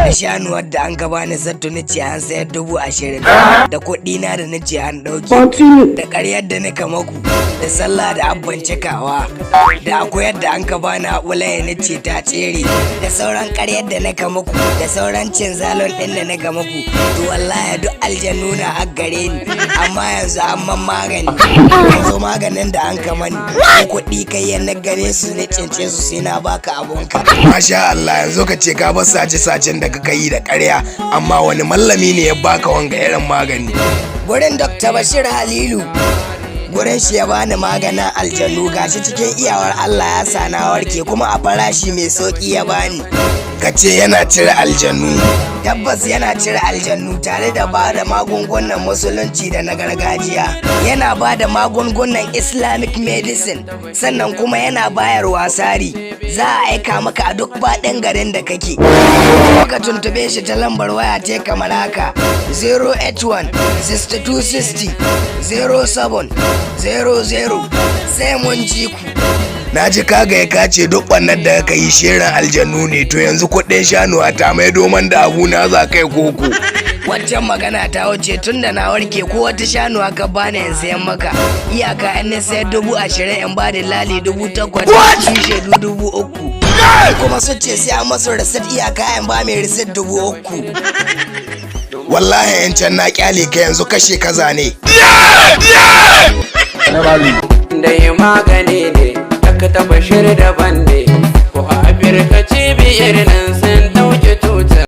Da shanuwar da an ka bani sattu ni ce an sayar 20,000, da kuɗi na da ni ce an ɗauki, da ƙaryar da nika maku, da sallah da abban cikawa, da akuyar da an ka bani haɓulaye ni ce ta tsere, da sauran ƙaryar da nika maku, da sauran cin zalon ɗin da nika maku, to wallahi duk aljannu na a gare ni. Amma yanzu an man magani. Yanzu maganin da an ka mani, ko kuɗi kai ya na gane su ne cince su, sai na baka abunka. Masha Allah, yanzu ka ce ka bar sace-sacen da kaka yi da ƙarya, amma wani mallami ne ya baka wanga irin magani? Gurin Dr. Bashir Halilu, gurin shi ya bani maganin aljanu. Gashi cikin iyawar Allah ya sa na warke, kuma a farashi mai sauki ya bani. Ka ce yana cire aljanu? Tabbas yana cire aljannu, tare da ba da magungunan musulunci da na gargajiya. Yana ba da magungunan Islamic medicine, sannan kuma yana bayarwa sari. Za a aika maka a duk faɗin garin da kake. Kuma ka tuntube shi ta lambar waya ce kamar haka: 081 6260 07 00. Sai mun ji ku. Na ji kaga ya kace duk ɓannar da ka yi shirin aljanu ne. To yanzu kuɗin shanuwa ta mai domin da abu na za kai koko? Waccan magana ta wuce tun da na warke. Ko wata shanuwa ka bani in sayan maka, iyaka in na sayar 20,000, in ba da lali 8,000, shi shaidu 3,000. Kuma su ce sai an masu receipt, iyaka in ba mai receipt 3,000. Wallahi yan can na kyale ka, yanzu kashe kaza ne. Dai magani ne, Dakta Bashir daban ne, ko a Afirka cibiyar nan sun ɗauke tuta.